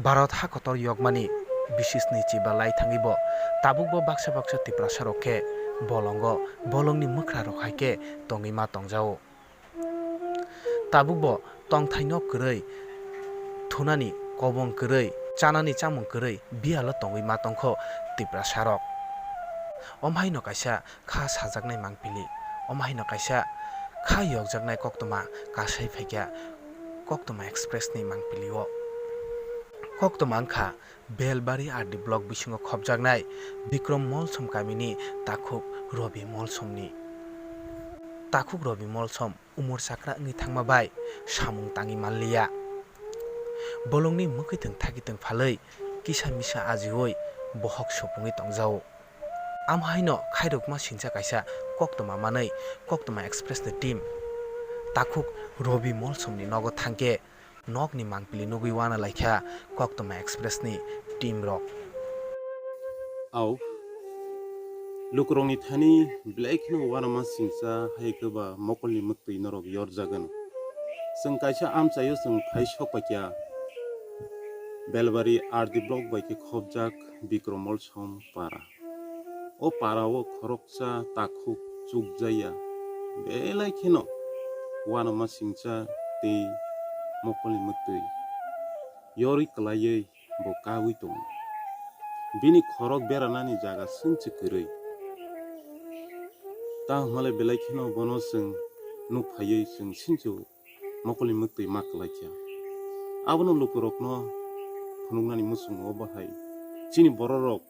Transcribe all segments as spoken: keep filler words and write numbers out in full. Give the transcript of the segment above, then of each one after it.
Bharat hakotor yokmani bisisni chiba lai thangwi bo tabukbo baksa baksa Tiprasarok khe bolongo, bolongni mwkhrarok hai khe tongwi ma tongjao. Tabukbo tongthaino kwrwi, thunani kobong kwrwi, chanani chamung kwrwi biyalo tongwi ma tongkho Tiprasarok. Omo haino kaisa kha sajaknai mangpili, omo haino kaisa kha yokjaknai koktwma kasai phaikha Koktwma Express ni mangpili o. Koktwma wngkha Belbari R D block bisingo khopjaknai Bikrom Molsom kamini takhuk Robi Molsomni. Takhuk Robi Molsom umor sakra wngwi thangma bai samung tangwi manliya. Bolongni mwkhwitwng thakitwng phalwi kisa misa ajiui bohok supungwi tongjao. Amo haino khairokma singcha kaisa koktwma manwi Koktwma Express ni team takhuk Robi Molsomni nogo thangkhe nokni mangpili nugwi wana laikha Koktwma Express ni team rok. Au, lukurokni thani belai kheno uanama singcha hai khe ba mokolni mwktwi norok yorjagan. Chwng kaisa amchaio chwng phai sokpaikha Belbari R D block bai khe khopjak Bikrom Molsom para. O para o khoroksa takhuk chukjaya belai kheno uanama singcha tei mokolni mwktwi yorwi kwlaiwi bo kaui tongo. Bini khorok beranani jaga swnchi kwrwi. Tamo hwnle belai kheno bono chwng nuphaiwi chwng sinchio mokolni mwktwi ma kwlaikha. Abono lukurokno phunuknani muchungo bahai chini bororok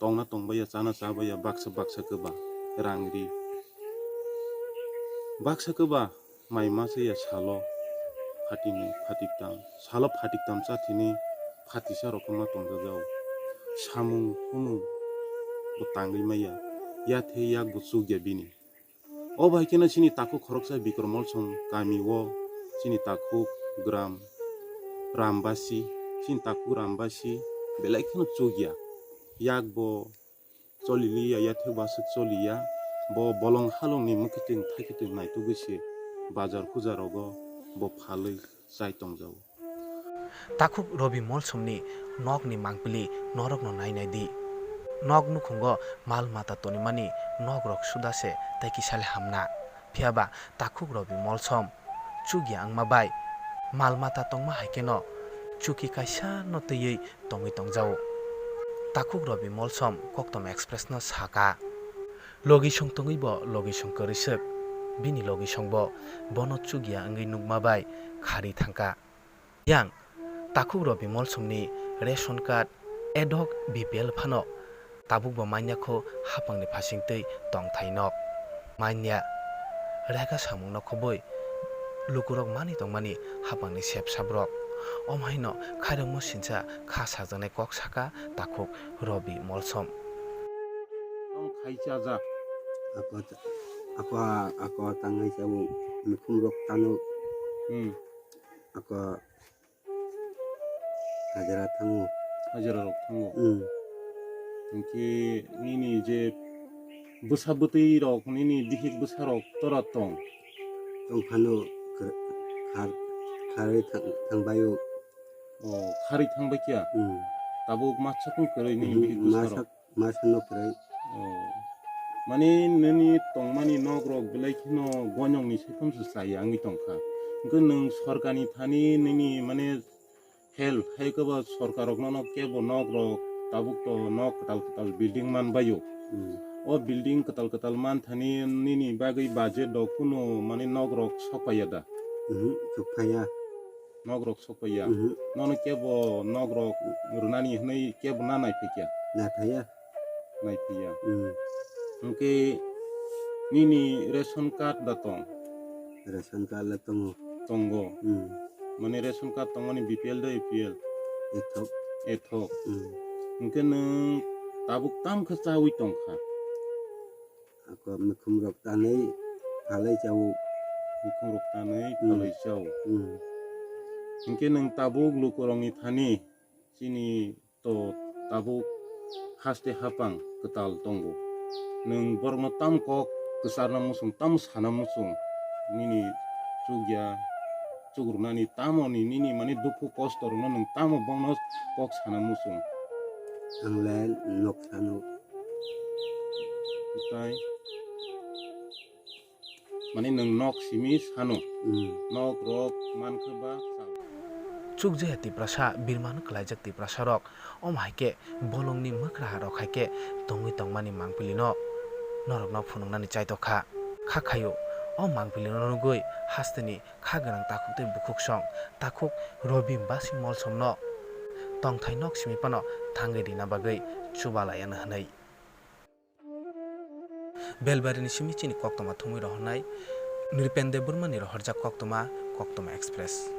tongna tongbaiya, chana chabaiya, baksa baksa kwba rang ri. Baksa kwba mai masa ya salo phatinwi phatiktam, salo phatiktam chathini phatisa rokma tongjajao. Samung humung bo tangwi maya, yathe yak bo chukya bini. O bai kheno chini takhuk khoroksa Bikrom Molsom kami o chini takhuk gram Rambasi, chini takhuk Rambasi belai kheno chukya. Yak bo choli liya, yathek bo aswk choli ya. Bo bolong halongni mwkhitwng thaikitwng naitugwi se bazar puja rogo bo phalwi chai tongjao. Takhuk Robi Molsomni nokni mangpili norokno nai nai di. Nok nukhungo mal mata tonimani nokrok suda se tei kisa le hamna. Phiya ba takhuk Robi Molsom chukya wngma bai mal mata tongma hai kheno chuki kaisa no twiwi tongwi tongjao. Takhuk Robi Molsom Koktwma Express no saka, logisong tongwi bo logisong kwrwi swk, bini logisong bo bono chukya wngwi nukma bai kharwi thangkha. Yang takhuk Robi Molsomni ration card, ad hoc B P L phano tabukbo manya kho hapangni phasingtwi tongthai nok. Manya rega samungno khobwi lukurok manwi tongmani hapangni sepsabrok. Omo haino khairokmo sincha kha sajaknai kok saka takhuk Robi Molsom. Tamo khai chajak. Ako, ako, ako tangai chabo nukhumrok tano. Hmm. Ako hajra thango. Hajra rok thango. Hmm. Hinkhe nini je bwsa bwtwi rok, nini bihik bwsa rok tora tong? Tong phano kar-, khar-, kharwi thang-, thangbaio. O, kharwi thangbai kya? Hmm. Tabuk masa kung kwrwi nini bihik bwsa rok? Masa no kwrwi. Oh. Mane nini tongmani nok rok belai kheno gonyok ni saikhom se chaya wngwi tongkha. Hwnkhe nwng sorkar ni thani nini mane help hai khe bo sorkar rok nono kebo nok rok tabuk to nok kwtal kwtal building man baio. Hmm. O building kwtal kwtal man thani nini bagwi budget rok kunu mane nok rok sok paiya da? Mhm, sok phaiya. Nok rok sok paiya. Mhm. Nono kebo nok rok rwnani hwnwi kebo na naiphikya? Naiphaiya. Naiphaiya. Mm. Hwnkhe nini ration card da tong? Ration card le tongo. Tongo. Mm. Mane ration card tongmani B P L da A P L? Ethok. Ethok. Mm. Hwnkhe nwng tabuk tam khe chaui tongkha? Ako mikhum rok tanwi phalai chao. Mikhum rok tanwi Hmm. phalai chao. Hmm. Hinkhe nwng tabuk lukurokni thani chini to tabuk haste hapang kwtal tongo. Nwng borokno tam kok kwcharna muchung, tam sana muchung, nini chukya Chukrunani tamoni nini mani dukhu kosto rokno nwng tamo bono kok sana muchung? Ang le nok sano. Tai mani nwng nok simi sano. Hmm. Nok rok mankhe ba chukjaya Tiprasa, birmano kwlaijak Tiprasa rok. Omo hai khe bolongni mwkhra rok hai khe tongwi tongmani mangpili no norokno phunuknani chaitokha. Kha khaio, o mangpili no nugwi hasteni kha gwnang takhuk tei bukhuk song, takhuk Robin basi molsom no tongthai nok simi phano thangwi rina bagwi chuba laiya no hwnwi. Belbarini simi chini koktwma thumwi rohornai Nripen Debbarmani rohorjak koktwma, Koktwma Express.